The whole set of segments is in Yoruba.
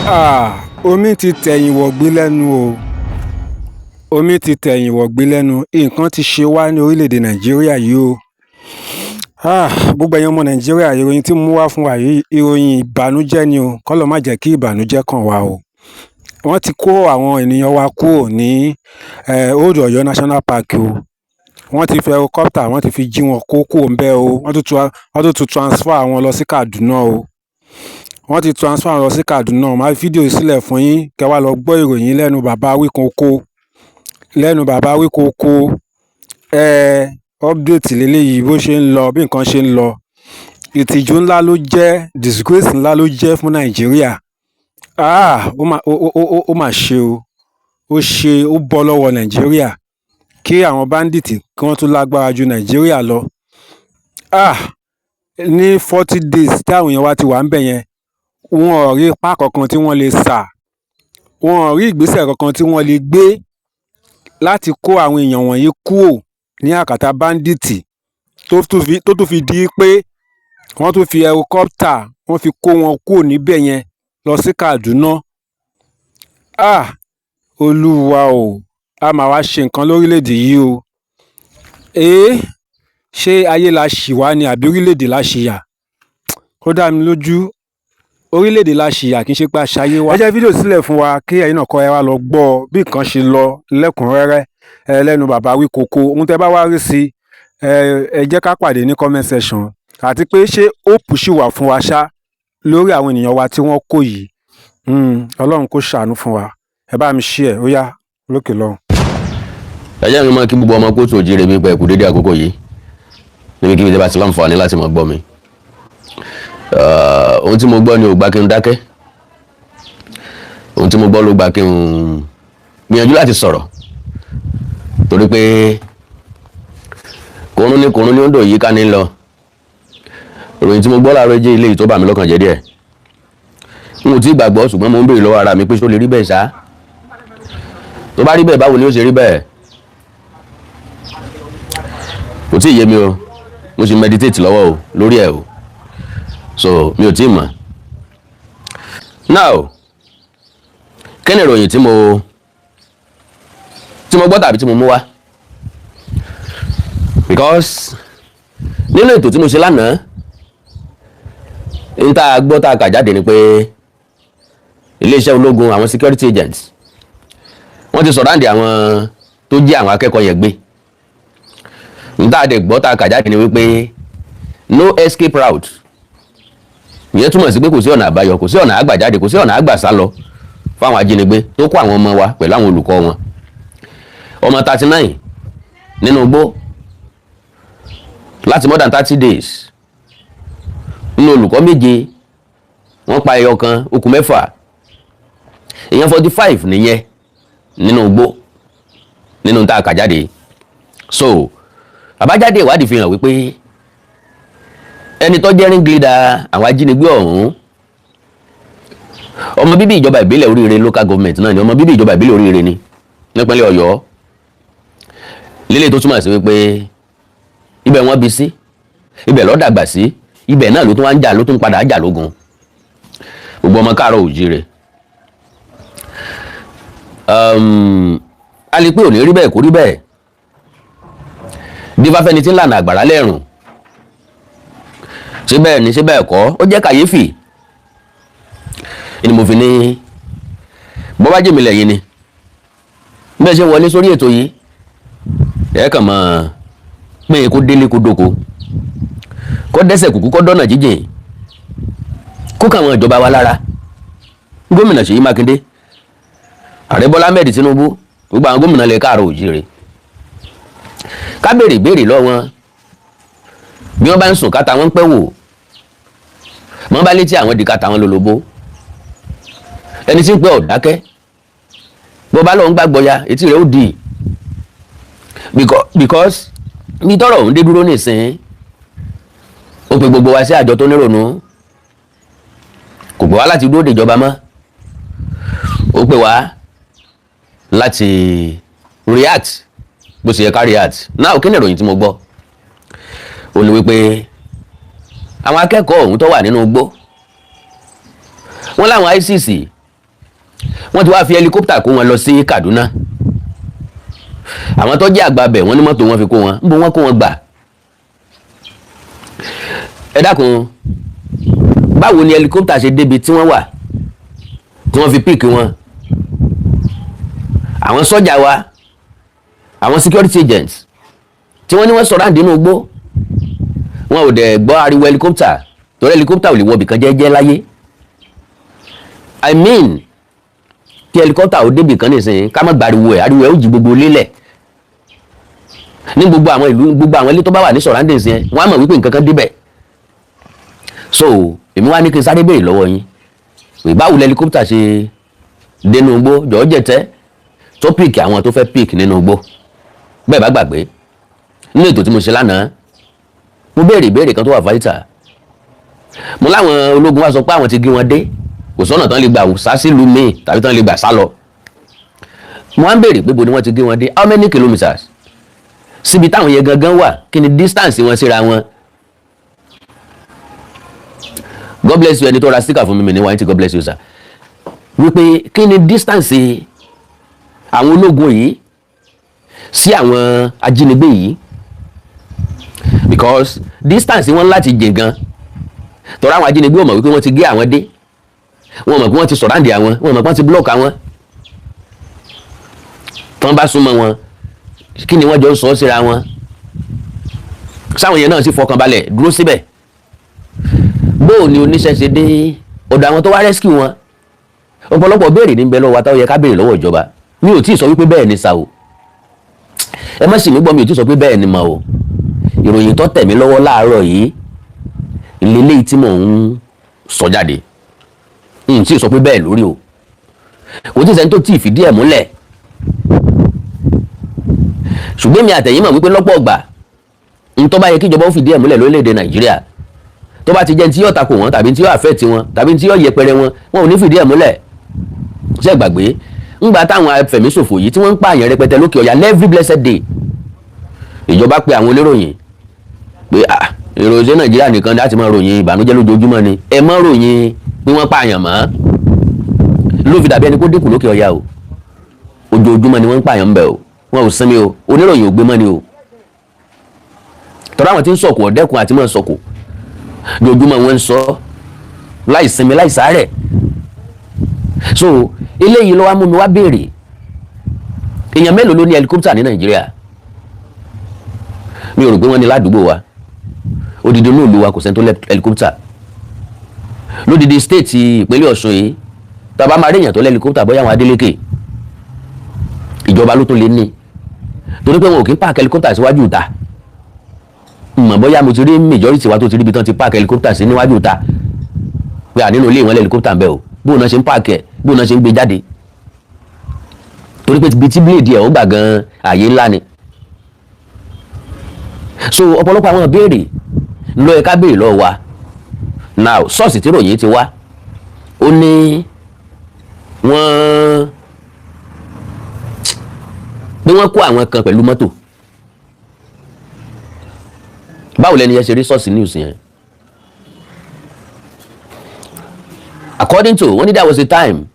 Ah, omi ti tẹ̀yìn wọ̀gbìn lẹ́nu o. Omi ti tẹ̀yìn wọ̀gbìn lẹ́nu. Nǹkan ti ṣe wá ní orílẹ̀-èdè Nàìjíríà yìí o. Ah, gbogbo ẹ̀yin ọmọ Nàìjíríà, ìròyìn tí mo mú wá fún wa yìí, ìròyìn ìbànújẹ́ ni o. Kọ́lọ́run má jẹ́ kí ìbànújẹ́ kàn wá o. Wọ́n ti kó àwọn ènìyàn wa kúrò ní Old Ọ̀yọ́ National Park o. Wọ́n ti fi helicopter, wọ́n ti fi jí wọn kó kúrò ńbẹ̀ o. Wọ́n tún transfer wọn lọ sí Kaduna o. Wọ́n ti transfer wọn lọ sí Kaduna. Màá fi fídíò sílẹ̀ fún yín kẹ́ wá lọ gbọ́ ìròyìn lẹ́nu bàbá Awíkonko. Lẹ́nu bàbá Awíkonko. Update lélẹ́yìí bó ṣe ń lọ, bí nǹkan ṣe ń lọ. Ìtìjú ńlá ló jẹ́, disgrace ńlá ló jẹ́ fún Nàìjíríà. Ah, ó mà ṣe o. Ó ṣe, ó bọ́ lọ́wọ́ Nàìjíríà. Kí àwọn bandit kí wọ́n tún lágbára ju Nàìjíríà lọ. Ah, ní 40 days tí àwọn èèyàn wa ti wà ńbẹ̀ yẹn, wọn ò rí ipá kankan tí wọ́n lè sà. Wọn ò rí ìgbésẹ̀ kankan tí wọ́n lè gbé láti kó àwọn èèyàn wọ̀nyí kúrò ní àkàtà bandit tó tún fi di pé wọ́n tún fi helicopter, wọ́n fi kó wọn kúrò níbẹ̀ yẹn lọ sí Kaduna. Ah, Olúwa o, a máa wá ṣe nǹkan lórílẹ̀-èdè yìí o. Eh, ṣé ayé la ṣì wá ni àbí orílẹ̀-èdè la ṣì yà? Ó dá mi lójú, orílẹ̀-èdè la ṣì yà, kì í ṣe pé a ṣayé wá. Ẹ jẹ́ fídíò sílẹ̀ fún wa kí ẹ̀yin náà kọ́ ẹ wá lọ gbọ́ bí nǹkan ṣe lọ lẹ́kùnrẹ́rẹ́ lẹ́nu bàbá Awíkonko. Ohun tẹ́ bá wá rí sí ẹ, jẹ́ ká pàdé ní comment section. Àti pé ṣé hope ṣì wà fún wa ṣá lórí àwọn ènìyàn wa tí wọ́n kó yìí? Ọlọ́run kó ṣàánú fún wa. Ẹ bá mi share, ó yá lókè lọ́hùn. Ẹ jẹ́ mi máa kí gbogbo ọmọ kóòtù òjíire mi pé ẹ kú dédé àkókò yìí níbikíbi tí a bá ti láǹfààní láti máa gbọ́ mi. Ohun tí mo gbọ́ ni ò gbà kí n dákẹ́. Ohun tí mo gbọ́ ló gbà kí n gbìyànjú láti sọ̀rọ̀, torí pé kòrún ní kòrún ní ó ń dò yí ká ní lọ. Ìròyìn tí mo gbọ́ láàárọ̀ jẹ́ ilé tó bà mí lọ́kàn jẹ́ díẹ̀. N ò tí ì gbàgbọ́, ṣùgbọ́n mo ń béèrè lọ́wọ́ ara mi pé ṣó lè rí bẹ́ẹ̀ ṣá? Tó bá rí bẹ́ẹ̀, báwo ni ó ṣe rí bẹ́ẹ̀? Kò tí ì yé mi o. Mo sì meditate lọ́wọ́ o lórí ẹ̀ o, so mi ò tí ì mọ̀. Now, kí ni ìròyìn tí mo gbọ́ tàbí tí mo mú wá? Because nínú ètò tí mo ṣe lánàá, n tá a gbọ́ tá a kà jáde ni pé iléeṣẹ́ ológun, àwọn security agents, wọ́n ti surround àwọn tó jí àwọn akẹ́kọ̀ọ́ yẹn gbé. N tá a dẹ̀ gbọ́ tá a kà jáde ni wípé no escape route. Ìyẹn túmọ̀ sí pé kò sí ọ̀nà àbáyọ, kò sí ọ̀nà àgbàjáde, kò sí ọ̀nà àgbàsá lọ fáwọn ajínigbé tó kó àwọn ọmọ wa pẹ̀lú àwọn olùkọ́ wọn, ọmọ 39 nínú igbó láti more than 30 days. Nínú olùkọ́ méje, wọ́n pa ẹyọ kan, ó kù mẹ́fà. Èèyàn 45 nìyẹn nínú igbó, nínú tá a kà jáde. So àbájáde ìwádìí fi hàn wípé ẹni tó jẹ́ ringleader àwọn ajínigbé ọ̀hún, ọmọ bíbí ìjọba ìbílẹ̀ Oríire local government náà ni, ọmọ bíbí ìjọba ìbílẹ̀ Oríire ni nípínlẹ̀ Ọ̀yọ́ lílé, tó túmọ̀ sí wípé ibẹ̀ wọ́n bí sí, ibẹ̀ ló dàgbà sí, ibẹ̀ náà ló tún wá ń jà, ló tún padà jà lógun. Gbogbo ọmọ káàárọ̀ òjíire, a lè pé ò ní rí bẹ́ẹ̀, kó rí bẹ́ẹ̀. Dífáfẹ́ni tí ń lànà àgbàrá lẹ́rùn, ṣé bẹ́ẹ̀ ni, ṣé bẹ́ẹ̀ kọ́? Ó jẹ́ kàyéfì ni mo fi ní bọ́ bá jèmi lẹ́yìn ni bẹ́ẹ̀ ṣe wọlé sórí ètò yìí, ẹ kàn mọ́ pé kó délé, kó dóko, kó dẹ́sẹ̀ kúkú, kó dọ́nà jíjìn, kó káwọn ìjọba wa lára, gómìnà Ṣèyí Mákindé, ààrẹ Bọ́lá Ahmed Tinubu, gbogbo àwọn gómìnà lè káàárọ̀ òjíire, ká béèrè ìbéèrè lọ́wọ́ wọn. Bí wọ́n bá ń sùn káta wọn ń pẹ́ wò, bí wọ́n bá létí àwọn di káta wọn lólobó. Ẹni tí ń pẹ́ ọ̀dákẹ́, bó bá lọ́n gbàgbọ́ ya, etí rẹ̀ ó di, because ní tọ́rọ̀ òun dé dúró nísìnyí, ó pe gbogbo wa sí àjọ tó nírònú. Kò pè wá láti dúró dèjọba mọ́, ó pè wá láti react bó ṣe yẹ ká react. Now, kí ni ìròyìn tí mo gbọ́? Ó ní wípé àwọn akẹ́kọ̀ọ́ ọ̀hún tó wà nínú igbó, wọ́n láwọn ISIS Wọ́n ti wá fi helicopter kó wọn lọ sí Kaduna. Àwọn tó jẹ́ àgbà bẹ̀ wọ́n ní mọ́tò wọn fi kó wọn. Ń bo wọn kó wọn gbà? Ẹ dákun, báwo ni helicopter ṣe débi tí wọ́n wà tí wọ́n fi pick wọn? Àwọn sọ́jà wa, àwọn security agents tí wọ́n ní wọ́n sọ̀rọ̀ àdínú igbó, wọn ò dẹ̀ gbọ́ ariwo helicopter, torí helicopter ò lè wọ ibìkan jẹ́jẹ́ láyé. I mean, kí helicopter ò débì kan nìsín, ká má gbariwo ẹ̀, ariwo ẹ̀ ó jí gbogbo lélẹ̀ ní gbogbo àwọn ìlú, gbogbo àwọn ilé tó bá wà ní surroundings yẹn, wọ́n á mọ̀ wípé nǹkan kan débẹ̀. So èmi wá ní kí n sáré béèrè lọ́wọ́ yín pé báwo lẹ helicopter ṣe dénú igbó jọ̀ọ́ jẹ̀tẹ́ tó pick àwọn tó fẹ́ pick nínú igbó? Bẹ́ẹ̀ bá gbàgbé, nínú ètò tí mo ṣe lánàá, mo béèrè ìbéèrè kan tó wà vital. Mo láwọn ológun wá sọ pé àwọn ti gé wọn dé, kò sọ́nà tán lè gbà sá sílùú míì tàbí tán lè gbà sá lọ. Mo wá ń béèrè pé bo ni wọ́n ti gé wọn dé? How many kilometers síbi táwọn yẹn gangan wà? Kí ni distance wọn síra wọn? God bless you, ẹni tó ra sticker fún mi, mi ní wáyé tí. God bless you, sir. Wípé kí ni distance àwọn ológun yìí sí àwọn ajínigbé yìí? Because distance wọn láti jìn gan, tọ́ra àwọn ajínigbé ò mọ̀ wípé wọ́n ti gé àwọn dé, wọ́n mọ̀ pé wọ́n ti surround àwọn, wọ́n mọ̀ pé wọ́n ti block àwọn. Tí wọ́n bá súnmọ́ wọn, kí ni wọ́n jọ ń sọ síra wọn? Sáwọn yẹn náà sì fọkàn balẹ̀ dúró síbẹ̀? Bóò ni oníṣẹ́ ṣe dé ọ̀dọ̀ àwọn tó wá rescue wọn? Ọ̀pọ̀lọpọ̀ béèrè ní bẹ lọ́wọ́ wa táwọn yẹ ká béèrè lọ́wọ́ ìjọba. Mi ò tí ì sọ wípé bẹ́ẹ̀ ni sa o, ẹ má sì mí gbọ́, mi ò tí ì sọ pé bẹ́ẹ̀ ni mà o. Ìròyìn tó tẹ̀ mí lọ́wọ́ láàárọ̀ yìí ìlélẹ́yìí tí mò ń sọ jáde, n tí ì sọ pé bẹ́ẹ̀ lórí o. Kò tí ì sẹ́ni tó tí ì fìdí ẹ̀ múlẹ̀, ṣùgbọ́n mi àtẹ̀yìn mọ̀ wípé lọ́pọ̀ ọgbà ń tó bá yẹ kí ìjọba ó fìdí ẹ̀ múlẹ̀ lórílẹ̀‐èdè Nàìjíríà, tó bá ti jẹ́ ní tí yóò takò wọ́n, tàbí tí yóò affect wọn, tàbí tí yóò yẹpẹrẹ wọn, wọn ò ní fìdí ẹ̀ múlẹ̀. Ṣé gbàgbé ńgbà táwọn afẹ̀míṣòfò yìí tí wọ́n ń pààyàn rẹpẹtẹ lókè ọ̀yà every blessed day, ìjọba pe àwọn oníròyìn pé, ah, ìròyìn Nàìjíríà nìkan láti máa ròyìn ìbànújẹ́ lójoojúmọ́ ni, ẹ má ròyìn pé wọ́n pààyàn mọ́. Ló fi dàbí ẹni kó dínkù lókè ọ̀yà o. Ojoojúmọ́ ni wọ́n ń pààyàn ń bẹ̀ o, wọn ò sinmi o. Oníròyìn ò gbé mọ́ ni o, tọ́lá àwọn tí ń sọ̀kò ọ̀dẹ́kun àti máa sọ̀kò, ojoojúmọ́ wọn ń sọ láì sinmi, láì sáré. So eléyìí ló wá mú mi wá béèrè, èèyàn mélòó ló ní helicopter ní Nàìjíríà? Mi ò rò pé wọ́n ní ládùúgbò wa. Odidi inú ìlú wa, kò sẹ́ni tó lẹ́ helicopter. Lódidi state ìpínlẹ̀ Ọ̀ṣun yìí, tàbá máa rí èèyàn tó lẹ́ helicopter, bóyá àwọn Adeleke, ìjọba ló tó lè ní, torí pé wọn ò kí ń park helicopter síwájú ìta. Mọ̀ bóyá mo ti rí majority wa tó ti rí ibi tán ti park helicopter sí níwájú ìta, pé à nínú ilé ìwọ̀n helicopter ń bẹ o. Bóun náà ṣe ń park ẹ̀, bóun náà ṣe ń gbé jáde? Torí pé ibi tí blade ẹ̀ ó gbà gan, ààyè ńlá ni. So ọ̀pọ̀lọpọ̀ àwọn ìbéèrè ló yẹ ká béèrè lọ́wọ́ wa. Now, source tí ròyìn ti wá, ó ní wọ́n pé wọ́n kó àwọn kan pẹ̀lú mọ́tò. Báwo lẹni yẹn ṣe rí source news yẹn? According to wọ́n ní, there was a time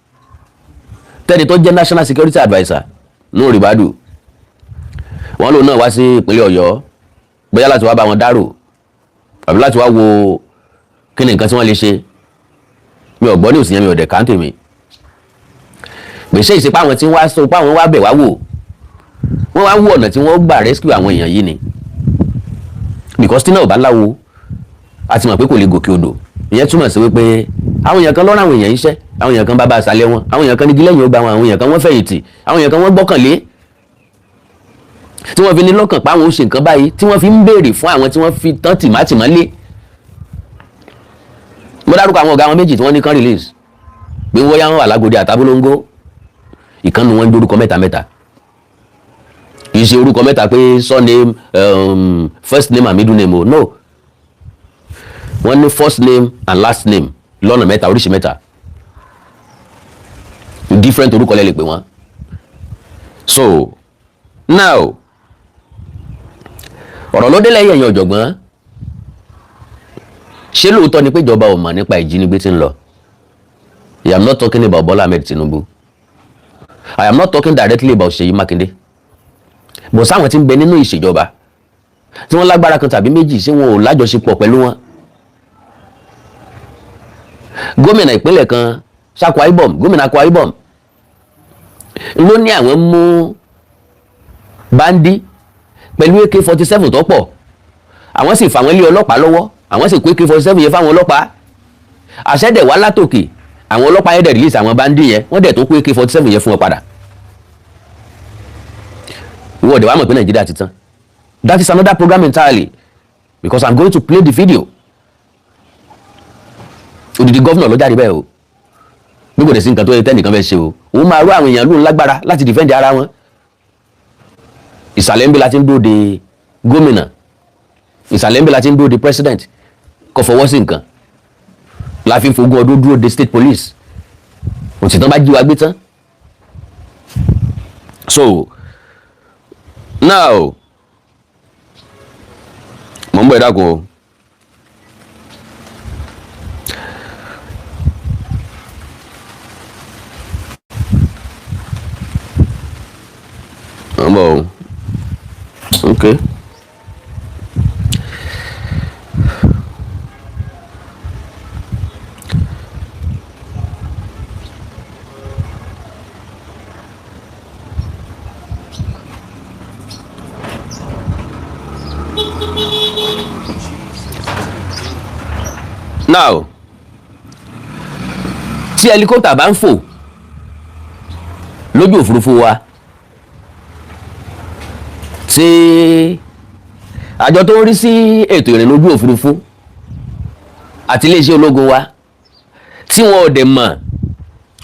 tẹ́ni tó jẹ́ national security adviser, Nuhu Ribadu, wọ́n lòun náà wá sí ìpínlẹ̀ Ọ̀yọ́, bóyá láti wá bá wọn dárò àbí láti wá wo kí ni nǹkan tí wọ́n lè ṣe. Mi ò gbọ́ ní òsì yẹn, mi ò dẹ̀ káńtì mi gbèsè ìsepá àwọn tí wọ́n wá sọ pé àwọn wá bẹ̀ wá wò, wọ́n wá wò ọ̀nà tí wọ́n gbà rescue àwọn èèyàn yìí ni, because tí náà ò bá láwo, a ti mọ̀ pé kò lè gòkè odò. Ìyẹn túmọ̀ sí wípé àwọn èèyàn kan lọ́rọ̀ àwọn èèyàn iṣẹ́, àwọn èèyàn kan bá bá aṣálẹ̀ wọn, àwọn èèyàn kan ní gílẹ̀yìn ó gba wọn, àwọn èèyàn kan wọ́n fẹ̀yìntì, àwọn èèyàn kan wọ́n gbọ́kànlé, tí wọ́n fi ní lọ́kàn pa àwọn ó ṣe nǹkan báyìí, tí wọ́n fi ń béèrè fún àwọn tí wọ́n fi tán tìmátìmá lé. Mo dárúkọ àwọn ọ̀gá wọn méjì tí wọ́n ní kán release, pé wọ́n yá wọn wà lágòdì àtàbólóńgó. Ìkànnì wọn ń dorúkọ mẹ́ta mẹ́ta, kì í ṣe orúkọ mẹ́ta pé surname, first name and middle name o. No, wọ́n ní first name and last name lọ́nà mẹ́ta, oríṣi mẹ́ta, different orúkọ lẹ́ lè pè wọ́n. So now, ọ̀rọ̀ ló délẹ̀ yẹ̀yìn ọ̀jọ̀gbọ́n. Ṣé lóòótọ́ ni pé ìjọba ò mọ̀ nípa ìjínigbé tí ń lọ? I am not talking about Bola Ahmed Tinubu. I am not talking directly about Ṣèyí Mákindé, but sáwọn tí ń bẹ nínú ìṣèjọba tí wọ́n lágbára kan tàbí méjì, ṣé wọn ò lájọṣepọ̀ pẹ̀lú wọn? Gómìnà ìpínlẹ̀ kan, Akwa Ibom, gómìnà Akwa Ibom ló ní àwọn mú bandit pẹ̀lú AK-47 tó pọ̀, àwọn sì fà wọ́n lé ọlọ́pàá lọ́wọ́, àwọn sì kó AK-47 yẹn fáwọn ọlọ́pàá. Àṣẹ dẹ̀ wá látòkè, àwọn ọlọ́pàá yẹn dẹ̀ release àwọn bandit yẹn, wọ́n dẹ̀ tó kó AK-47 yẹn fún wọn padà. Ìwọ dẹ̀ wá mọ̀ pé Nàìjíríà ti tán. That is another program entirely, because I'm going to play the video. Odidi governor ló jáde bẹ́ẹ̀ o, bí kò dẹ̀ sí nǹkan tó yẹ tẹ́nìkan fẹ́ ṣe o, òun máa rú àwọn èèyàn lóun lágbára láti defend ara wọn. Ìsàlẹ̀ ń bí láti ń dóde gómìnà, ìsàlẹ̀ ń bí láti ń dóde president kò fọwọ́ sí nǹkan, la fi ń fogún ọdún dúró de state police òtítọ́ bá jí wa gbé tán. So now, mo ń bọ̀, ẹ dákun o. Mo ń bọ̀ o. Okay. Now, tí helicopter bá ń fò lójú òfurufú wa, tí àjọ tó ń rí sí ètò ìrìnnà ojú òfurufú àti iléeṣẹ́ ológun wa tí wọn ò dẹ̀ mọ̀,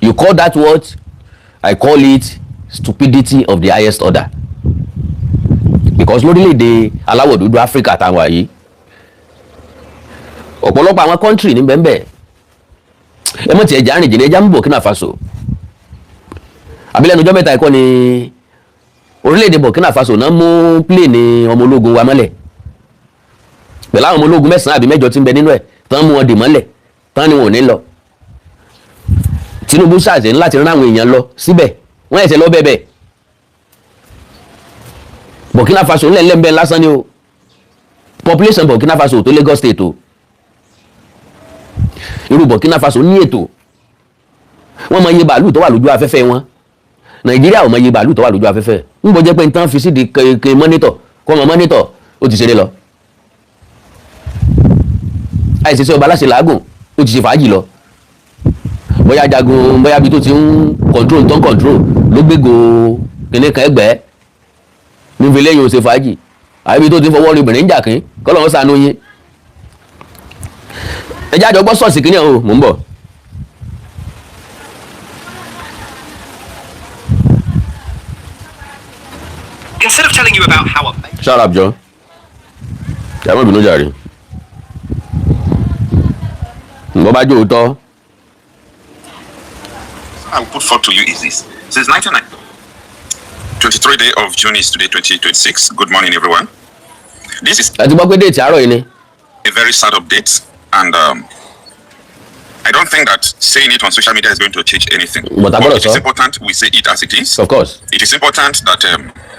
you call that what? I call it stupidity of the highest order, because lórílẹ̀‐èdè aláwọ̀ dúdú Áfíríkà táwọn yìí, ọ̀pọ̀lọpọ̀ àwọn country ní bẹ́ẹ̀. Ẹ mọ̀ tí ẹja rìn jìnnà, ẹja ń Burkina Faso àbílẹ̀ ọjọ́ mẹ́ta ẹ̀kọ́ ni orílẹ̀-èdè Burkina Faso náà mú plane ọmọ ológun wa mọ́lẹ̀ pẹ̀lú àwọn ọmọ ológun mẹ́sàn-án àbí mẹ́jọ tí ń bẹ nínú ẹ̀, tán mú wọn dì mọ́lẹ̀ tán ni wọn ò ní lọ. Tinubu ṣàṣẹ ní láti rán àwọn èèyàn lọ síbẹ̀, wọ́n ẹ̀sẹ̀ lọ bẹ̀bẹ̀. Burkina Faso ńlẹ̀ ńlẹ̀ ń bẹ lásán ni o. Population Burkina Faso tó Lagos State o. Irú Burkina Faso ní ètò, wọ́n mọ iye bàálù tó wà lójú afẹ́fẹ́ wọn. Nàìjíríà ò mọ iye bàálù tó wà lójú afẹ́fẹ́. Ń bọ́ jẹ́ pé nǹkan fi sídi ke monitor kọ́ mọ monitor, ó ti ṣeré lọ. Àìsèse ọba aláṣẹ làágùn, ó ti ṣe fàájì lọ. Bóyá jagun, bóyá bí tó ti ń control tó ń control ló gbégo kíní kan ẹgbẹ́ níbi lẹ́yìn ó ṣe fàájì, àbí tó ti ń fọwọ́ rin obìnrin ń jà kín kọ́ lọ́wọ́ sànú yín. Ẹ jẹ́ àjọ gbọ́ sọ́ọ̀sì kíní o, mò ń bọ̀. Instead of telling you about how amazing Shut up, Joe. Ẹ má bínú jàre. Ǹgbọ́n bá jó òótọ́. I will put forth to you is this. Since 1990, 23 day of June is today, 2026. Good morning, everyone. This is Ẹ ti gbọ́ pé date àárọ̀ yìí ni. a very sad update, and I don't think that saying it on social media is going to change anything. But I gotta it is say- important we say it as it is. Of course. It is important that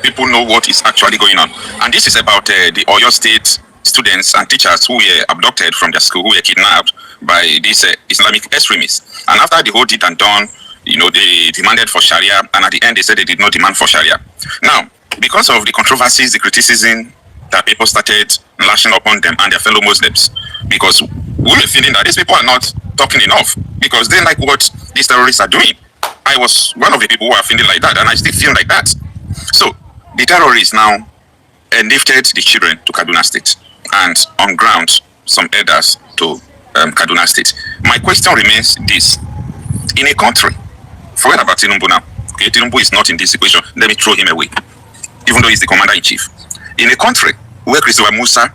people know what is actually going on. And this is about the Oyo State students and teachers who were abducted from their school, who were kidnapped by these Islamic extremists. And after the whole deed and done, they demanded for Sharia, and at the end they said they did not demand for Sharia. Now, because of the controversies, the criticism that people started lashing upon them and their fellow Muslims, because we were feeling that these people are not talking enough because they like what these terrorists are doing. I was one of the people who are feeling like that, and I still feel like that. So the terrorists now lifted the children to Kaduna State and on ground some elders to Kaduna State. My question remains this: in a country, forget about Tinubu now. Okay, Tinubu is not in this equation. Let me throw him away, even though he's the commander in chief. In a country where Christopher Musa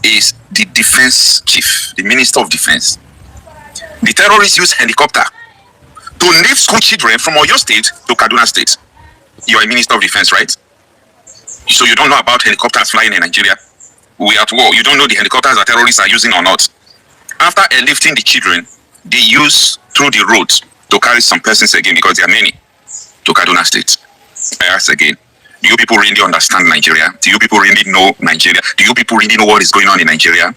is the defense chief, the minister of defense, the terrorists use helicopter to lift school children from Oyo State to Kaduna State. You are a minister of defense, right? So you don't know about helicopters flying in Nigeria. We are at war. You don't know the helicopters that terrorists are using or not. After airlifting the children, they use through the roads to carry some persons again because there are many. to Kaduna State. I ask again, do you people really understand Nigeria? Do you people really know Nigeria? Do you people really know what is going on in Nigeria?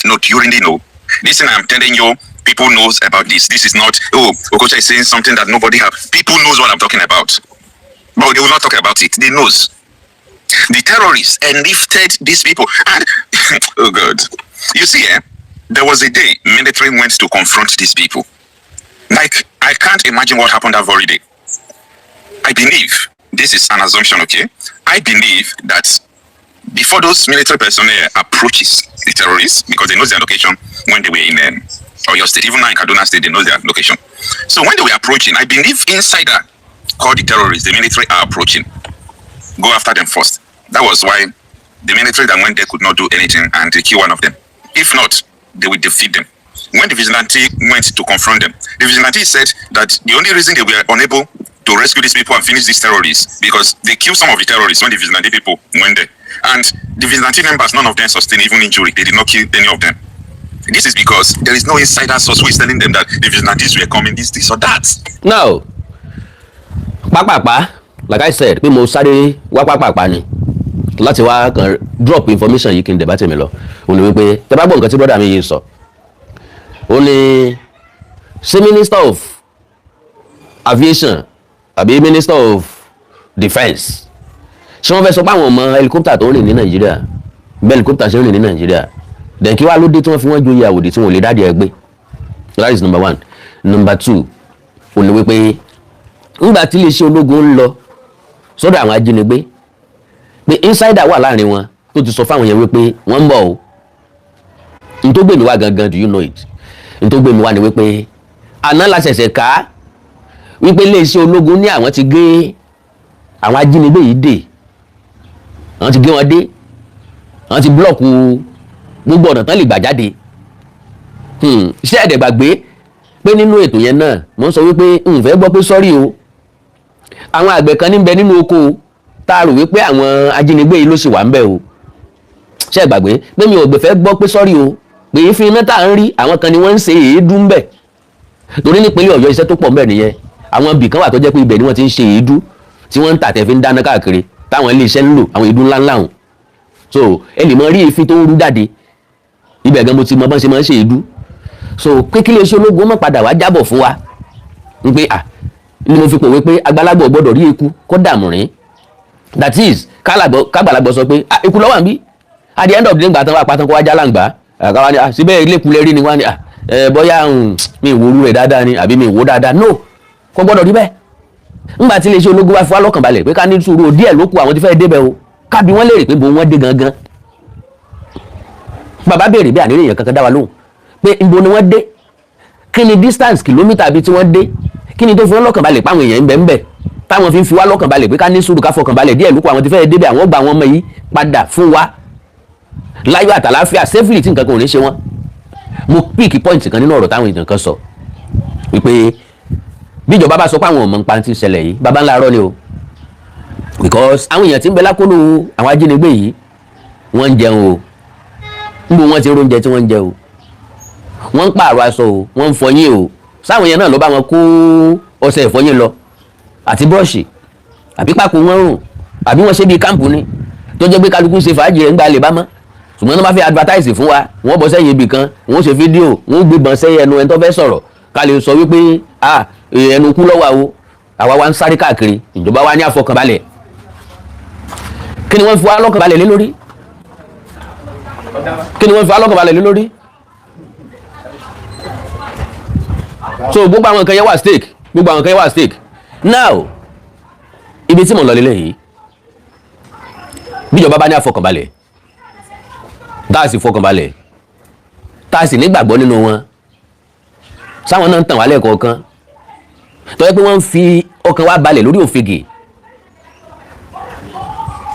No, do you really know? Listen, I'm telling you, people knows about this. This is not, oh, Okocha is saying something that nobody have. People knows what I'm talking about. But they will not talk about it. They knows. The terrorists enlifted these people. And, oh God. You see, there was a day military went to confront these people. Like, I can't imagine what happened that very day. I believe, this is an assumption, okay? I believe that before those military personnel approaches the terrorists, because they know their location when they were in Oyo State, even now in Kaduna State, they know their location. So when they were approaching, I believe insider called the terrorists, the military are approaching. Go after them first. That was why the military that went there could not do anything and they kill one of them. If not, they will defeat them. When the vigilante went to confront them, the vigilante said that the only reason they were unable to rescue these people and finish these terrorists because they killed some of the terrorists when the vigilante people went there. And the vigilante members, none of them sustained even injury. They did not kill any of them. This is because there is no insider source who is telling them that the vigilantes were coming, this, or that. Now, pápápá, like I said, pé mo sáré wá pápápá ni láti wá kàn drop information yìí kí n dẹ̀ bá tèmi lọ, òun ni wípé tẹ́ bá gbọ́ nǹkan tí brother mi yìí sọ, ó ní ṣé minister of aviation àbí minister of defence, ṣé wọ́n fẹ́ sọ pé àwọn ọmọ helicopter tó ń rìn ní Nàìjíríà, bẹ́ẹ̀ helicopter ṣe ń rìn ní Nàìjíríà? Then kí wàá ló dé tí wọ́n fi wọ́n joyè àwòdì tí wọ́n lè dádìí ẹgbẹ́? That is number one. Number two, ó ní wípé ńgbà tí iléeṣẹ́ ológun ń lọ sọ́dọ̀ àwọn ajínigbé, pé insider wà láàrin wọn tó ti sọ fáwọn yẹn wípé wọ́n ń bọ̀ o. N tó gbé mi wá gangan, do you know it? N tó gbé mi wá ni wípé àná la ṣẹ̀ṣẹ̀ ká wípé iléeṣẹ́ ológun ní àwọn ti gé àwọn ajínigbé yìí dè, àwọn ti gé wọn dé, àwọn ti block gbogbo ọ̀nà tán lè gbà jáde. Ṣé ẹ dẹ̀ gbàgbé pé nínú ètò yẹn náà, mo ń sọ wípé n fẹ́ gbọ́ pé sọ́rí o, àwọn àgbẹ̀ kan níbẹ̀ nínú oko tá a rò wípé àwọn ajínigbé yìí ló sì wà ń bẹ̀ o? Ṣé ẹ gbàgbé pé mi ò gbè fẹ́ gbọ́ pé sọ́rí o, pé èéfín iná tá à ń rí, àwọn kan ni wọ́n ń ṣe èédú ń bẹ̀? Torí nípínlẹ̀ Ọ̀yọ́, iṣẹ́ tó pọ̀ ń bẹ̀ nìyẹn. Àwọn ibì kan wà tó jẹ́ pé ibẹ̀ ni wọ́n ti ń ṣe èédú tí wọ́n ń tà tẹ̀ fi ń dáná káàkiri, táwọn ilé iṣẹ́ ń lò, àwọn èédú ńláńlá hùn. So ẹ lè mọ rí èéfín tó ń rú jáde ibẹ̀ gan. Mo ti mọ bọ́n ṣe máa ń ṣe èédú. So pé kí iléeṣẹ́ ológun má padà wá jábọ̀ fún wa ń pé à ni mo fi pòwe pé àgbàlagbà ò gbọ́dọ̀ rí eku kó dààmú rìn. That is, kágbàlagbà sọ pé, "Ah, eku ló wà níbí." At the end of the day, gbà tán wà pátán kó wá jálàǹgbá àkàwá ni, "Ah, síbẹ̀ ilé kulẹ̀ rí ni." Wá ni, "Ah, ẹ bóyá mi ìwòrú rẹ̀ dáadáa ni àbí mi ìwò dáadáa." No, kò gbọ́dọ̀ rí bẹ́ẹ̀. Ńgbà tí iléeṣẹ́ ológun bá fi wá lọ́kàn balẹ̀ pé ká ní sùúrù díẹ̀ ló kù, àwọn tí fẹ́ débẹ̀ o, kábí wọ́n léèrè pé bo wọ́n dé gangan. Bàbá béèrè bí àníyàn kankan dá wa lóhùn pé ibo ni wọ́n dé, kí ni distance kìlómítà bí tí wọ́n dé, kí ni tó fi wọ́n lọ́kàn balẹ̀ páwọn èèyàn ń bẹ ń bẹ, táwọn fi ń fi wá lọ́kàn balẹ̀ pé ká ní sùúrù, ká fọkàn balẹ̀, díẹ̀ lóko, àwọn tí fẹ́ débẹ̀, àwọn gba àwọn ọmọ yìí padà fún wa láyọ̀ àtàláfíà, safely, tí nǹkan kan ò ní ṣe wọ́n. Mo pick point kan nínú ọ̀rọ̀ táwọn èèyàn kan sọ wípé bíjọba bá sọ pé àwọn ọmọ nǹkan tí ń ṣẹlẹ̀ yìí, baba ńlá arọ́ ni o, because àwọn èèyàn tí ń bẹ lákòlò àwọn ajínigbé yìí, wọ́n ń jẹun o. Níbo wọ́n ti róúnjẹ tí wọ́n ń jẹ o? Wọ́n ń pààrọ̀ aṣọ o, wọ́n ń fọyín o. Sáwọn yẹn náà ló bá wọn kó ọṣẹ ìfọyín lọ àti búrọ́ọ̀ṣì, àbí pákó wọn rùn, àbí wọ́n ṣe bíi camp ni tó jẹ́ pé kálukú ṣe fàájì rẹ̀ ń gba lè bá mọ́? Ṣùgbọ́n tó bá fẹ́ advertise fún wa, wọ́n bọ́ sẹ́yìn ibì kan, wọ́n ṣe fídíò, wọ́n gbébọn sẹ́yìn ẹnu ẹni tó fẹ́ sọ̀rọ̀, ká lè sọ wípé, "Ah, ẹnu kú lọ́wọ́." Àwo àwa wa ń sáré káàkiri, ìjọba wa ní àfọkànbalẹ̀. Kí ni wọ́n fi wá lọ́kànbalẹ̀ lé lórí? Kí ni wọ́n fi wá lọ́kànbalẹ̀ lé lórí? So gbogbo àwọn nǹkan yẹn wà stake, gbogbo àwọn nǹkan yẹn wà stake. Now, ibi tí mo lọ lélẹ̀ yìí, bíjọba bá ní àfọkànbalẹ̀, tá a sì fọkànbalẹ̀, tá a sì nígbàgbọ́ nínú wọn, sáwọn náà ń tàn wá lẹ́ẹ̀kọ̀ọ̀kan tó yẹ pé wọ́n ń fi ọkàn wa balẹ̀ lórí òfegè,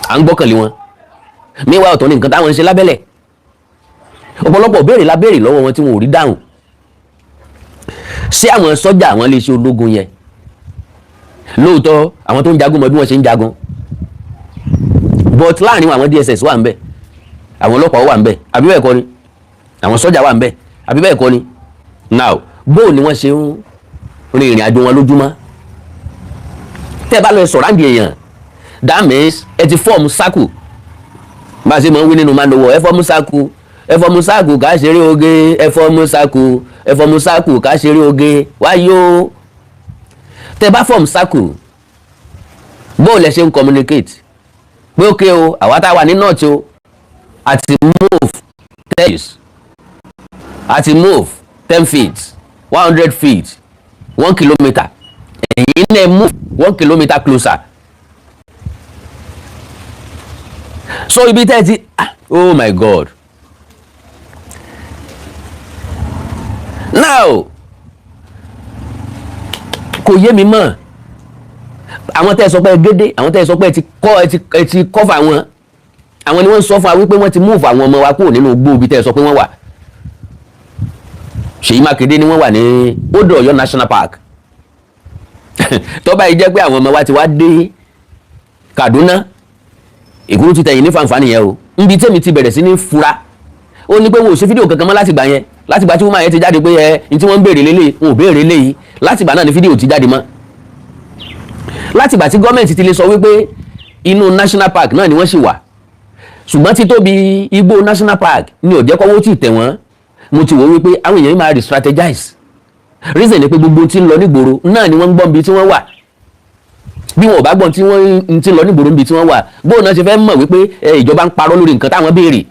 à ń gbọ́kànlé wọn. Míwá ọ̀tọ̀ ní nǹkan táwọn ń ṣe lábẹ́lẹ̀. Ọ̀pọ̀lọpọ̀ béèrè la béèrè lọ́wọ́ wọn tí wọn ò rí dáhùn. Ṣé àwọn sọ́jà, àwọn iléeṣẹ́ ológun yẹn, lóòótọ́ àwọn tó ń jagun mọ bí wọ́n ṣe ń jagun, but láàrin àwọn DSS wà ń bẹ̀, àwọn ọlọ́pàá wà ń bẹ̀, àbí bẹ́ẹ̀ kọ́ ni? Àwọn sọ́jà wà ń bẹ̀, àbí bẹ́ẹ̀ kọ́ ni? Now, bó ni wọ́n ṣe ń rin ìrìn àjò wọn lójúmọ́? Tẹ́ ẹ bá lọ surround èèyàn, that means ẹ ti form circle. Bá a ṣe máa ń wí nínú máa ń lọ́wọ́, ẹ form circle, ẹ form circle ká ṣeré oge, ẹ form circle, ẹ form circle ká ṣeré oge wáyé o. Tẹ́ bá form circle, bó lẹ ṣe ń communicate pé ókè o, àwa tá a wà ní north o, àti move 10, àti move 10 feet, 100 feet, 1 kilometre, ẹ̀yin náà move 1 kilometre closer. So ibi tẹ́ ẹ ti, ah, oh my God, now kò yé mi mọ́. Àwọn tẹ́ ẹ sọ pé ẹ gédé, àwọn tẹ́ ẹ sọ pé ẹ ti kọ́, ẹ ti cover wọn, àwọn ni wọ́n ń sọ fún wa wípé wọ́n ti move àwọn ọmọ wa kúrò nínú igbó ibi tẹ́ ẹ sọ pé wọ́n wà. Ṣèyí Mákindé ni wọ́n wà ní Old Ọ̀yọ́ National Park. Tó bá yìí jẹ́ pé àwọn ọmọ wa ti wá dé Kaduna, ìkúrú ti tẹ̀yìn ní fanfani yẹn o. Nbi tẹ́mi ti bẹ̀rẹ̀ sí ní fura, ó ní pé wọn ò ṣe fídíò kankan mọ́ láti gbà yẹn, láti gbà tí wọ́n máa yẹn ti jáde pé ẹ ní tí wọ́n ń béèrè lélẹ̀, wọn ò béèrè léyìí. Láti gbà náà ni fídíò ti jáde mọ́. Láti gbà tí gọ́ọ̀mẹ̀ntì ti lè sọ wípé inú national park náà ni wọ́n sì wà, ṣùgbọ́n títóbi igbó national park ni ò jẹ́ kọ́wọ́ tì tẹ̀ wọ́n. Mo ti wò wípé àwọn èèyàn máa re-strategize. Reason ni pé gbogbo tí ń lọ nígboro náà ni wọ́n ń gbọ́n bí tí wọ́n wà. Bí wọn ò bá gbọ́n tí wọ́n ti ń lọ nígboro níbi tí wọ́n wà, bóun náà ṣe fẹ́ mọ̀ wípé ìjọba ń parọ́ lórí nǹkan táwọn béèrè?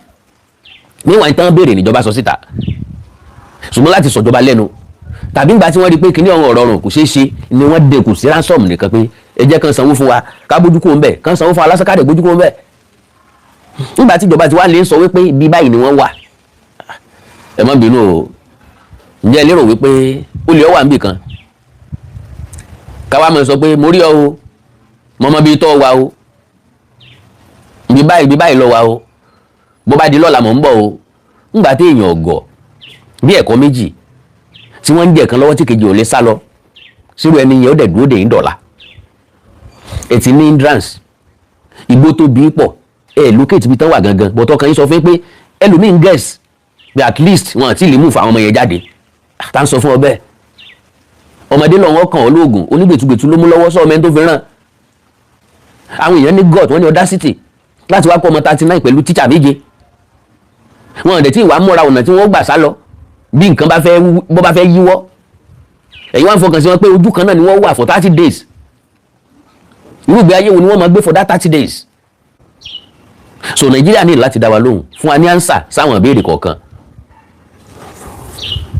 Níwọ̀n tán béèrè níjọba sọ síta, ṣùgbọ́n láti sọ̀jọba lẹ́nu tàbí ìgbà tí wọ́n rí pé kíní ọ̀hún ọ̀rọ̀ rùn kò ṣeé ṣe ni wọ́n dẹkù sí ransom nìkan pé ẹ jẹ́ kán sanwó fún wa, ká bójú kúrò ńbẹ̀, kán sanwó fún wa lásán, ká dẹ̀ bójú kúrò ńbẹ̀. Nígbà tí ìjọba ti wá lè sọ wípé ibi báyìí ni wọ́n wà, ẹ má bínú o, ǹjẹ́ ẹ lérò wípé ó lè ọ wà níbì kan káwá máa sọ pé mo rí ọ o, mo mọ ibi tó wà o, ibi báyìí, ibi báyìí lọ wà o, bó bá di lọ́la mò ń bọ̀ o? Ńgbà tí èèyàn ọ̀gọ̀ bí ẹ̀kọ́ méjì tí wọ́n ń jẹ̀ kan lọ́wọ́ tí kejì ò lè sá lọ sírò, ẹni yẹn ó dẹ̀ dúró dè ń dọ̀la. Ètí ní hindrance, igbó tó bí pọ̀, ẹ locate ibi tán wà gangan bọ̀tọ̀ kan yín sọ fún pé ẹlòmíín guess pé at least wọn àti lè move àwọn ọmọ yẹn jáde. Tá ń sọ fún ọ bẹ́ẹ̀, ọmọdé lọ́wọ́ kan olóògùn onígbètùgbètù ló mú lọ́wọ́ sọ ọmọ ẹni tó fi ràn. Àwọn èèyàn ní god, wọ́n ní audacity láti wá kó ọmọ 39 pẹ̀lú tíṣà méje. Wọn ò dẹ̀ tí ìwà múra ọ̀nà tí wọ́n gbà sá lọ bí nǹkan bá fẹ́, bó bá fẹ́ yíwọ́. Ẹ̀yin wá ń fọkàn sí wọn pé ojú kan náà ni wọ́n wà for 30 days. Irúgbé ayé wo ni wọ́n máa gbé for that 30 days? So Nàìjíríà ní láti dá wa lóhùn, fún wa ní answer sáwọn ìbéèrè kọ̀ọ̀kan.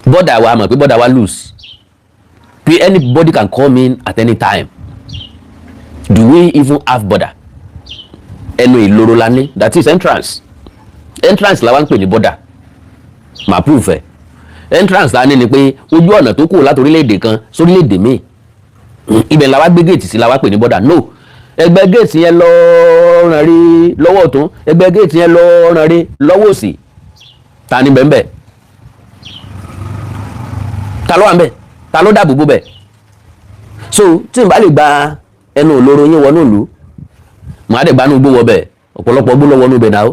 Border wa, mọ̀ pé border wa loose, pé anybody can come in at any time. Do we even have border? Ẹnu ìloro la ní, that is entrance. Entrance la wá ń pè ní border. Màá proof ẹ. Entrance la ní ni pé ojú ọ̀nà tó kù láti orílẹ̀-èdè kan sórílẹ̀-èdè míì, ibẹ̀ la wá gbé gate sí, la wá pè ní border. No, ẹgbẹ́ gate yẹn lọ ràn rí lọ́wọ́ ọ̀tún, ẹgbẹ́ gate yẹn lọ ràn rí lọ́wọ́ òsì, ta ni bẹ́ẹ̀ bẹ́ẹ̀? Ta ló wà ń bẹ̀? Ta ló dáàbò bò bẹ̀? So tí n bá lè gba ẹnu ìloro yín wọnú ìlú, màá dẹ̀ gbanú gbó wọ bẹ̀. Ọ̀pọ̀lọpọ̀ gbó lọ wọnú bẹ̀ náà.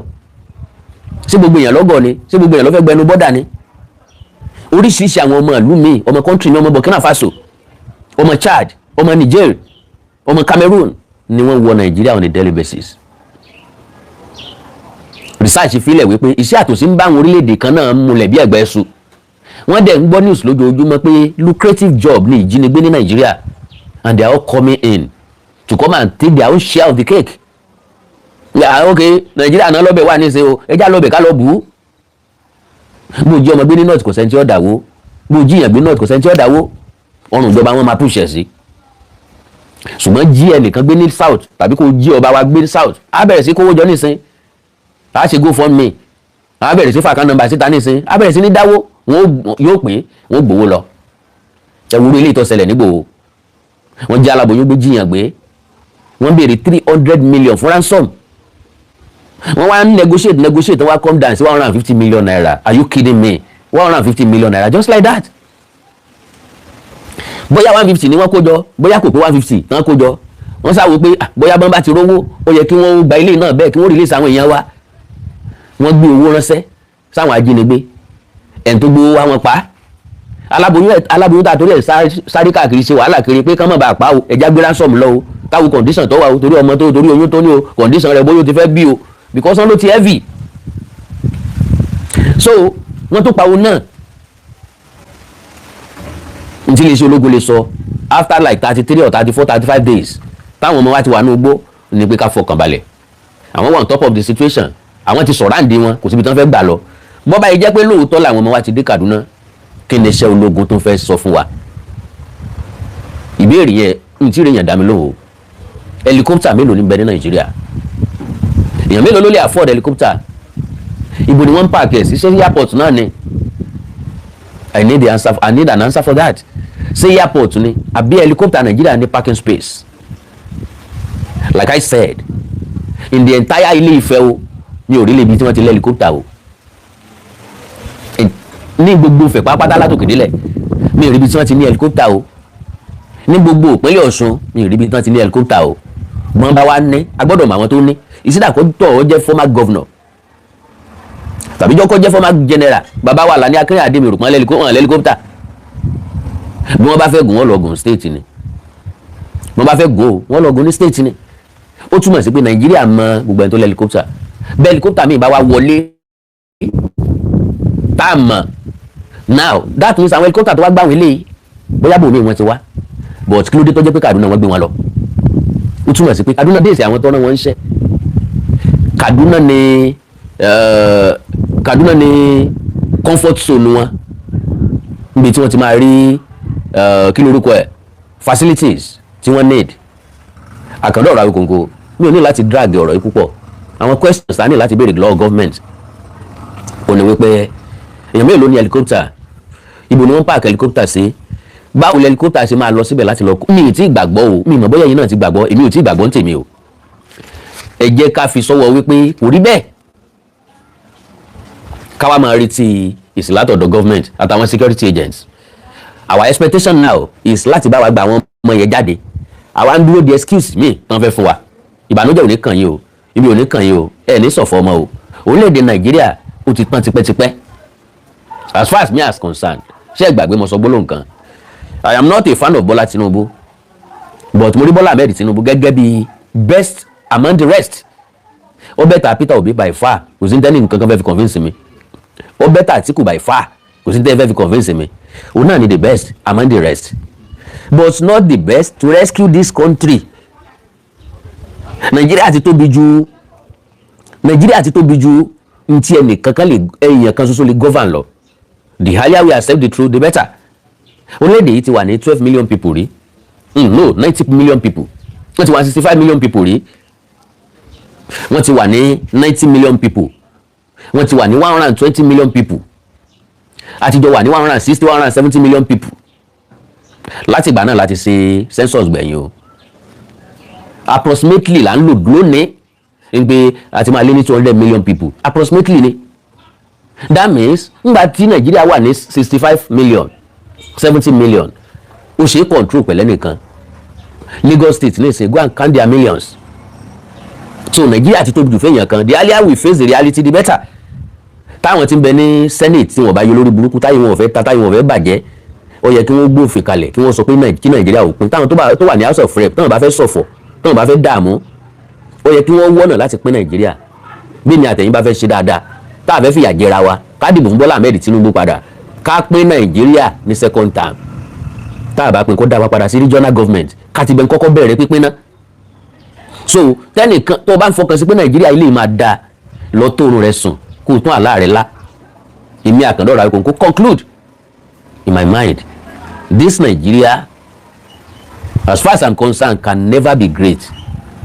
Ṣé gbogbo èèyàn lọ́gọ̀ ni? Ṣé gbogbo èèyàn ló fẹ́ gbẹnu border ni? Oríṣiríṣi àwọn ọmọ ìlú míì, ọmọ country ní, ọmọ Burkina Faso, ọmọ Chad, ọmọ Niger, ọmọ Cameroon ni wọ́n wọ Nàìjíríà on a daily basis. Research filẹ̀ wípé iṣẹ́ àtòsí ń bá àwọn orílẹ̀-èdè kan náà múlẹ̀ bí ẹ̀gbẹ́ ẹ̀sùn. Wọ́n dẹ̀ ń gbọ́ news lójoojúmọ́ pé lucrative job ní ìjínigbé ní Nàìjíríà, and they are all coming in to come and take their own share of the cake. Yeah, ok, Nàìjíríà náà lọ́bẹ̀ wà níṣẹ́ o, ẹja lọ́bẹ̀ ká lọ bù ú. Bó jí ọmọ gbé ní north, kò sẹ́ni tí ó dàwó. Bó jí èèyàn gbé north, kò sẹ́ni tí ó dàwó. Ọrùn ìjọba wọn máa push ẹ̀ sí. Ṣùgbọ́n jí ẹnìkan gbé ní south tàbí kó jí ọba wa gbé ní south, á bẹ̀rẹ̀ sí kówó jọ nísìn, á ṣe GoFundMe, á bẹ̀rẹ̀ sí fàkàn nọ́mbà síta nísìn, á bẹ̀rẹ̀ sí ní dáwó, wọn yóò pé wọn gbowó lọ. Ẹ wúru ilé ìtọ́sẹ̀lẹ̀ nígbòho, wọ́n jí aláboyún gbé, jíyàn gbé, wọ́n béèrè 300 million fún ransom. Wọ́n wá ń negotiate, negotiate, wọ́n wá come down sí ₦150 million. Are you kidding me? ₦150 million, just like that. Bóyá 150 ni wọ́n kó jọ, bóyá kò pé 150 wọ́n kó jọ. Wọ́n sáwọ́ pé ah, bóyá bọ́n bá ti rówó, ó yẹ kí wọ́n gba ilé náà bẹ́ẹ̀, kí wọ́n release àwọn èèyàn wa. Wọ́n gbé owó ránṣẹ́ sáwọn ajínigbé. Ẹ̀ tó gbowó wá, wọn pa á. Aláboyún, aláboyún tá a torí ẹ̀ sáré káàkiri, ṣe wàhálà kiri pé kán má bàa pa o, ẹja gbé ransom lọ o. Káwo condition tó wà o, torí ọmọ tó, torí oyún tó ní o, condition rẹ̀, bóyá o ti fẹ́ bí o, because wọ́n ló ti heavy. So wọ́n tó pawó náà. Ntí lè ṣe ológun lè sọ after like 33 or 34, 35 days táwọn ọmọ wa ti wà ní ugbó ní pé ká fọkàn balẹ̀, àwọn wà on top of the situation, àwọn ti sọ̀rọ̀ àǹdí wọn, kò síbi tí wọ́n fẹ́ gbà lọ. Bọ́bá yìí jẹ́ pé lóòótọ́ làwọn ọmọ wa ti dé Kaduna, kí ni iṣẹ́ ológun tó fẹ́ sọ fún wa? Ìbéèrè yẹn n tí ìrèyàn dá mi lóhùn o. Helicopter mélòó ní bẹ ní Nàìjíríà? Èèyàn mélòó ló lè afford helicopter? Ibo ni wọ́n ń park ẹ̀ sí? Ṣé airport náà ni? I need the answer. I need an answer for that. Ṣé airport ni àbí helicopter Nàìjíríà ní parking space? Like I said, in the entire Ilé Ifẹ̀ o, mi ò rí lè ibi tí wọ́n ti lé helicopter o. Ní gbogbo Ifẹ̀ pátápátá látòkè délẹ̀, mi ò rí ibi tí wọ́n ti ní helicopter o. Ní gbogbo ìpínlẹ̀ Ọ̀ṣun, mi ò rí ibi tí wọ́n ti ní helicopter o. Wọ́n bá wa ní, a gbọ́dọ̀ mọ àwọn tó ní ìsídà kó tọ̀ ọ́ jẹ́ former governor tàbí jọ́kọ́ jẹ́ former general. Bàbá wa Lani Akínrìnàdé, mi rò pọ́n helicopter. Bí wọ́n bá fẹ́ gùn, wọ́n lọ gùn state ni. Bí wọ́n bá fẹ́ gùn o, wọ́n lọ gùn ní state ni. Ó túmọ̀ sí pé Nàìjíríà mọ gbogbo ẹni tó lẹ́ helicopter. Bẹ́ẹ̀ helicopter mi bá wa wọlé tá a mọ̀ now, that means àwọn helicopter tó wá gbà wọ́n eléyìí, bóyá bòmí wọn ti wá. But kí ló dé tó jẹ́ pé Kaduna wọ́n gbé wọn lọ? Ó túmọ̀ sí pé Kaduna base àwọn tó rán wọn ń ṣẹ́, Kaduna ni comfort zone wọn, níbi tí wọ́n ti máa rí kí lorúkọ ẹ̀, facilities tí wọ́n need. Àkàndá ọ̀rọ̀ Awikonko, mi ò ní láti drag ọ̀rọ̀ yìí púpọ̀. Àwọn questions tá a ní láti béèrè lọ́wọ́ government ò ní wípé èèyàn mélòó ní helicopter? Ibo ni wọ́n park helicopter sí? Báwo ni helicopter ṣe máa lọ síbẹ̀ láti lọ? Mi ì tí ì gbàgbọ́ o. Mi ì mọ̀ bóyá ẹ̀yin náà ti gbàgbọ́. Èmi ò tí ì gbàgbọ́ ń tèmi o. Ẹ jẹ́ ká fi sọ́wọ́ wípé kò rí bẹ́ẹ̀, káwa máa retí ìsìn látọ̀dọ̀ government àtàwọn security agents. Our expectation now is láti bá wa gba àwọn ọmọ yẹn jáde. Àwa ń dúró di excuse mi tán fẹ́ fún wa. Ìbànújẹ́ ò ní kàn yín o, ibi ò ní kàn yín o, ẹ ní ṣọ̀fọ̀ ọmọ o. Orílẹ̀-èdè Nàìjíríà, ó ti tán tipẹ́tipẹ́ as far as me as concerned. Ṣé ẹ gbàgbé mo sọ gbólóhùn kan? I am not a fan of Bola Tinubu, but mo rí Bola Ahmed Tinubu gẹ́gẹ́ bí best among the rest. Ó better Peter Obi by far. Kò sí ní tẹ́lẹ̀ nǹkan kan fẹ́ fi convince mi. Ó better Atiku by far. Kò sí ní tẹ́lẹ̀ fẹ́ fi convince mi. Òun náà ni the best among the rest, but not the best to rescue this country. Nàìjíríà ti tóbi ju, Nàìjíríà ti tóbi ju ntí ẹnìkan kan lè, èèyàn kan ṣoṣo lè govern lọ. The higher we accept the truth, the better. Orílẹ̀-èdè yìí ti wà ní 12 million people rí, no, 90 million people. Wọ́n ti wà 65 million people rí. Wọ́n ti wà ní 90 million people. Wọ́n ti wà ní 120 million people. Àtijọ́ wà ní 160, 170 million people. Láti ìgbà náà láti ṣe census gbẹ̀yìn o, approximately là ń lò lónìí ń pé àti máa lé ní 200 million people approximately ni. That means ngbà tí Nàìjíríà wà ní 65 million, 70 million, ó ṣe é control pẹ̀lẹ́ nìkan. Lagos State ní ìsìn, go and count their millions. So Nàìjíríà ti tóbi jù fẹ́yàn kan. The earlier we face the reality, the better. Táwọn tí ń bẹ ní Senate, tí wọ́n bá yọ lórí burúkú, táyé wọn ò fẹ́ ta, táyé wọn ò fẹ́ bàjẹ́, ó yẹ kí wọ́n gbófin kalẹ̀, kí wọ́n sọ pé kí Nàìjíríà ò pín. Táwọn tó wà ní House of Rep, táwọn bá fẹ́ ṣọ̀fọ̀, táwọn bá fẹ́ dààmú, ó yẹ kí wọ́n wọ́nà láti pín Nàìjíríà. Bí mi àtẹ̀yìn bá fẹ́ ṣe dáadáa, tá a fẹ́ fìyà jẹra wa, ká dìbò fún Bọ́lá Ahmed Tinubu padà, ká pín Nàìjíríà ní second term. Tá a bá pín, kó dá wa padà sí regional government, ká ti bẹ̀ ń kọ́kọ́ bẹ̀rẹ̀ pínpín náà. So tẹ́nìkan tó o bá ń fọkàn sí pé Nàìjíríà ilé máa da lọ, tóorùn rẹ sùn, kó o tún àlá rẹ lá. Èmi Àkàndá ọ̀rọ̀ kò conclude in my mind, this Nigeria, as far as I'm concerned, can never be great.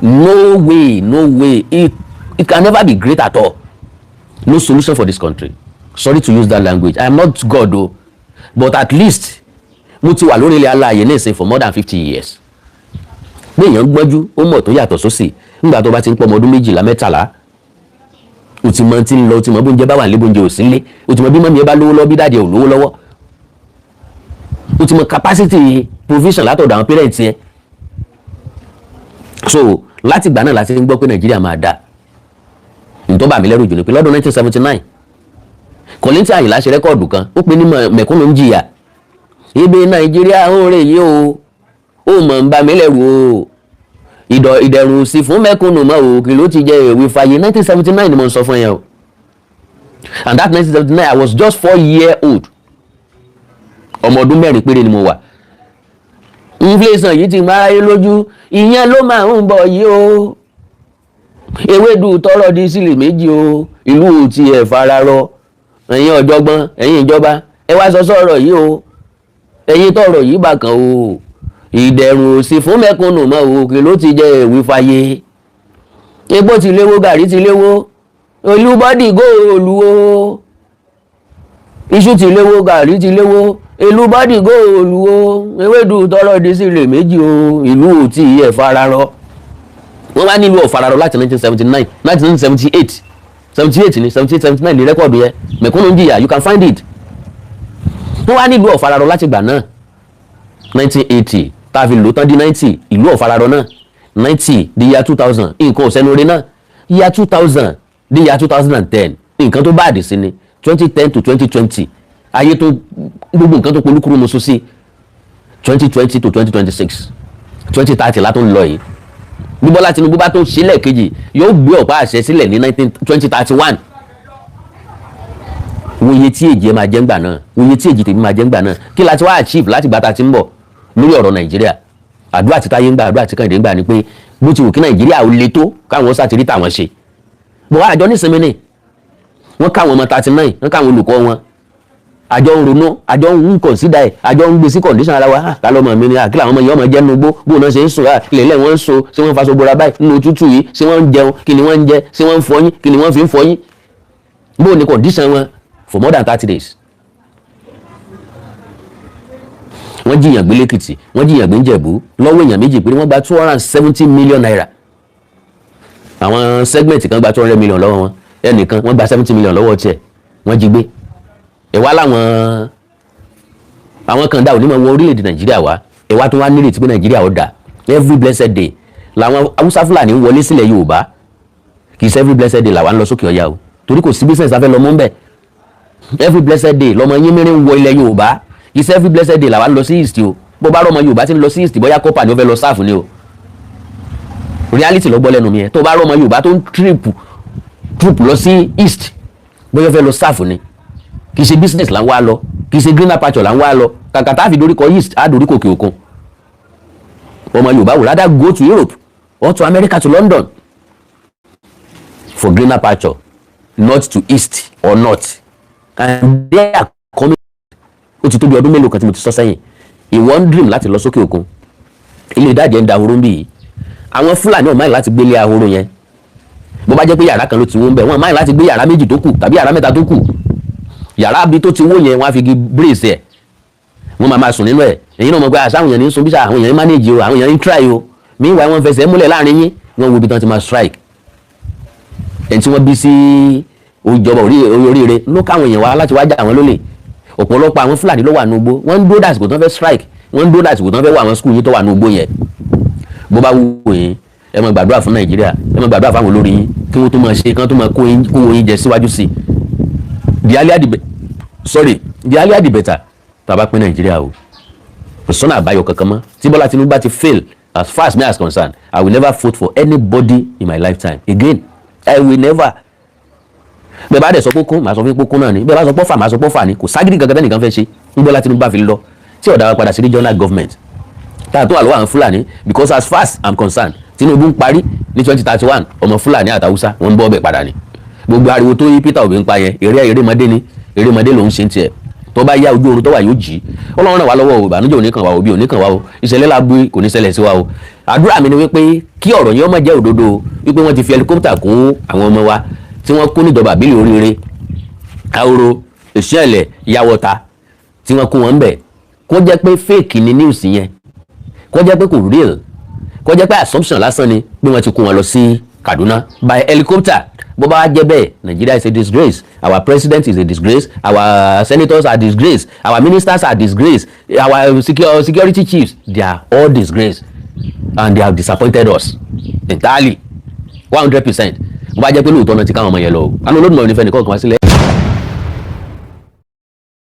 No way, no way. It can never be great at all. No solution for this country. Sorry to use that language. I am not God o, but at least mo ti wà lórí ilẹ̀ alààyè ní ìsìn for more than 50 years. Pé èèyàn gbọ́njú, ó mọ̀ tó yàtọ̀ sósì. Nígbà tó bá ti ń pọ̀ ọmọ ọdún 12, 13, o ti mọ tí ń lọ, o ti mọ bóúnjẹ bá wà nílé, bóúnjẹ ò sí nílé, o ti mọ bí mummy ẹ bá lówó lọ́wọ́, bí daddy ẹ ò lówó lọ́wọ́, o ti mọ capacity provision látọ̀dọ̀ àwọn parents yẹn. So láti ìgbà náà láti ń gbọ́ pé Nàìjíríà máa dáa. Ntọ́ bà mí lẹ́rù jù ni pé lọ́dún 1979, Kollington Àyìnlá ṣe record kan, ó pe ní mẹ̀kúnnù ń jìyà. Ibi Nàìjíríà ń rè yí o, ó mọ̀ ń bà mí lẹ́rù o. Ìdọ̀ ìdẹ̀rùn sí fún mẹ́kúnnù mọ́ o, kí ló ti jẹ́ èwe fàyè. 1979 ni mo ń sọ fún yẹn o, and that 1979, I was just 4 year old. Ọmọ ọdún 4 péré ni mo wà. Inflation yìí ti máa ráyé lójú, ìyẹn ló máa ń bọ̀ yìí o. Ewédú tọrọ di sílẹ̀ 2 o, ìlú ò tiẹ̀ fararọ. Ẹ̀yin ọ̀jọ̀gbọ́n, ẹ̀yin ìjọba, ẹ wá sọ sọ̀rọ̀ yìí o. Ẹ̀yin tọ̀rọ̀ yìí bàkàn o, ìdẹ̀rùn ò sí fún mẹ́kúnnù mọ́ o, kí ló ti jẹ́ èwe fàyè? Epo ti léwó, gàrí ti léwó, olúbọ́dì góòlù o. Iṣu ti léwó, gàrí ti léwó, èlùbọ́dì góòlù o. Ewédú tọrọ di sílẹ̀ 2 o, ìlú ò tí ì fararọ. Wọ́n wá nílùú ọ̀fararọ láti 1979, 1978, 78 ní 78, 79 ní record yẹn. Mẹ̀kúnnù ń jìyà, you can find it. Wọ́n wá nílùú ọ̀fararọ láti gbà náà, 1980 tá a fi lò tán di 90, ìlú ọ̀fararọ náà. 90 di year 2000, nǹkan ọ̀sẹ́nure náà. Year 2000 di year 2010, nǹkan tó bá àdì sí ni. 2010 to 2020, ayé tó gbogbo nǹkan tó polúkúrú musu sí. 2020 to 2026, 2030 látó ń lọ yìí. Bí Bọ́lá Tinubu bá tó sílẹ̀ kejì, yóò gbé ọ̀pá àṣẹ sílẹ̀ ní nineteen 2031. Wo iye tí èjì ẹ máa jẹ́ ńgbà náà, wo iye tí èjì tèmi máa jẹ́ ńgbà náà. Kí la ti wá achieve láti gbà tá a ti ń bọ̀ lórí ọ̀rọ̀ Nàìjíríà? Àdúrà tí Táyé ń gbà, àdúrà tí Kẹ́hìndé ń gbà ni pé bó ti wù kí Nàìjíríà ò le tó, káwọn sátìrí tàwọn ṣe bọ̀ wá. Àjọ nísìnyí ni wọ́n káwọn ọmọ 39, wọ́n káwọn olùkọ́ wọn. Àjọ ń ronú, àjọ ń consider ẹ̀, àjọ ń gbé sí condition ara wa. Ká lọ́mọ mi ni àkílà, àwọn ọmọ yìí ọmọ jẹ́ nugbó, bó náà ṣe ń sùn lẹ́lẹ̀, wọ́n ń so, ṣé wọ́n ń faṣọ bora báyìí nínú òtútù yìí? Ṣé wọ́n ń jẹun? Kí ni wọ́n ń jẹ? Ṣé wọ́n ń fọyín? Kí ni wọ́n fi ń fọyín? Bó ni condition wọn for more than 30 days? Wọ́n jiyàn gbé lẹ́kìtì, wọ́n jiyàn gbé ńjẹ̀bú lọ́wọ́ èèyàn 2 pé wọ́n gba ₦270 million. Àwọn segment kan gba 200 million lọ́wọ́ wọn, ẹnìkan wọ́n gba 70 million lọ́wọ́ tiẹ̀. Wọ́n jí gbé ẹ̀ wá láwọn àwọn kan dá onímọ̀ wọ orílẹ̀-èdè Nàìjíríà wá. Ẹ̀ wá tó wá nírètí pé Nàìjíríà ó dà. Every blessed day làwọn Haúsá Fúlàní wọlé sílẹ̀ Yorùbá. Kì í ṣe every blessed day làwọn ń lọ sókè ọ̀yà o, torí kò sí business afẹ́ lọ mú bẹ́ẹ̀. Every blessed day lọmọ yín mìíràn wọ ilẹ̀ Yorùbá. Kì í ṣe every blessed day làwọn ń lọ sí east o. Bó bá rọmọ Yorùbá tí ń lọ sí east, bóyá corper ni ó fẹ́ lọ serve ni o. Reality lọ gbọ́ lẹ́nu mi yẹn. Tó bá rọmọ Yorùbá tó ń trip lọ sí east, bóyá ó fẹ́ lọ serve ni. Kì í ṣe business là ń wá lọ, kì í ṣe greener pasture là ń wá lọ. Kàkà tá a fi dorí kọ east, á dorí kọ òkè òkun. Ọmọ Yorùbá would rather go to Europe or to America, to London for greener pasture, not to east or north, and they are coming. Ó ti tó bí ọdún mélòó kan tí mo ti sọ sẹ́yìn. Ìwọ ń dream láti lọ sókè òkun, ilé ìdájẹ́ ń da ahoro ń bì yìí. Àwọn Fúlàní ò máyì láti gbélé ahoro yẹn. Bó bá jẹ́ pé yàrá kan ló ti wó ń bẹ̀, wọ́n máyì láti gbé yàrá 2 tó kù tàbí yàrá 3 tó kù. Yàrá bí tó ti wó yẹn, wọ́n á fi igi brace ẹ̀, wọ́n máa máa sùn nínú ẹ̀. Èyí náà mọ̀ pé àṣà àwọn èèyàn ní sun bísà, àwọn èèyàn ní manage o, àwọn èèyàn ní try o. Meanwhile, wọ́n fẹsẹ̀ múlẹ̀ láàrin yín, wọ́n wo ibi tí wọ́n ti máa strike. Ẹni tí wọ́n bí sí ìjọba oríire ló káwọn èèyàn wá láti wá jà àwọn lólè. Ọ̀pọ̀lọpọ̀ àwọn Fúlàní ló wà ní ugbó. Wọ́n ń dúró dàsìkò tó ń fẹ́ strike, wọ́n ń dúró dàsìkò tó ń fẹ́ wọ àwọn school yín tó wà ní ugbó yẹn. Bó bá wù yín, ẹ máa gbàdúrà fún Nàìjíríà, ẹ máa gbàdúrà fáwọn olórí yín kí wọ́n tó máa ṣe, kí wọ́n tó máa kó yín jẹ síwájú sí i. The earlier the sorry, the earlier the better. Tá a bá pín Nàìjíríà o, kò sọ́nà àbáyọ kankan mọ́. Tí Bọ́lá Tinubu bá ti fail, as far as me as concerned, I will never vote for anybody in my lifetime again. I will never. Bẹ́ẹ̀ bá dẹ̀ sọ pé kún, màá sọ fún pé kún náà ni. Bẹ́ẹ̀ bá sọ pé fà, màá sọ pé fà ni. Kò ságídí kankan tẹ́nìkan fẹ́ ṣe ní Bọ́lá Tinubu bá fi lọ tí ọ̀dà wa padà sí regional government tá a tó wà lọ́wọ́ àwọn Fúlàní, because as far as I'm concerned, Tinubu ń parí ní 2031, ọmọ Fúlàní àtàwùsá wọ́n ń bọ́ ọbẹ̀ padà ni. Gbogbo ariwo tó yí Peter Obi ń pa yẹn, eré erémọdé ni, erémọdé lòún ṣe ń tiẹ̀. Tó bá yá, ojú oorun tó wà yóò jí. Ọlọ́run ràn wá lọ́wọ́ o. Ìbànújẹ́ òní kàn wá o, bí òní kàn wá o, ìṣẹ̀lẹ̀ láabi kò ní ṣẹlẹ̀ sí wa o. Àdúrà mi ni wípé kí ọ̀rọ̀ yẹn ó má jẹ́ òdodo, wípé wọ́n ti fi helicopter kó àwọn ọmọ wa tí wọ́n kó níjọba àbílẹ̀ Oríire, Ahoro, Ìṣẹ̀lẹ̀, Yàwọ̀ta, tí wọ́n kó wọn ń bẹ̀. Kó jẹ́ pé fake ni news yẹn, kó jẹ́ pé kò real, kó jẹ́ pé assumption lásán ni pé wọ́n ti kó wọn lọ sí Kaduna by helicopter. Bó bá jẹ́ bẹ́ẹ̀, Nigeria is a disgrace, our president is a disgrace, our senators are disgrace, our ministers are disgrace, our security chiefs, they are all disgrace and they have disappointed us entirely, 100%. Bó bá jẹ́ pé lóòótọ́ náà ti káwọn ọmọ yẹn lọ o, àná Olódùmarè nífẹ̀ẹ́ nìkan kan wá sílẹ̀.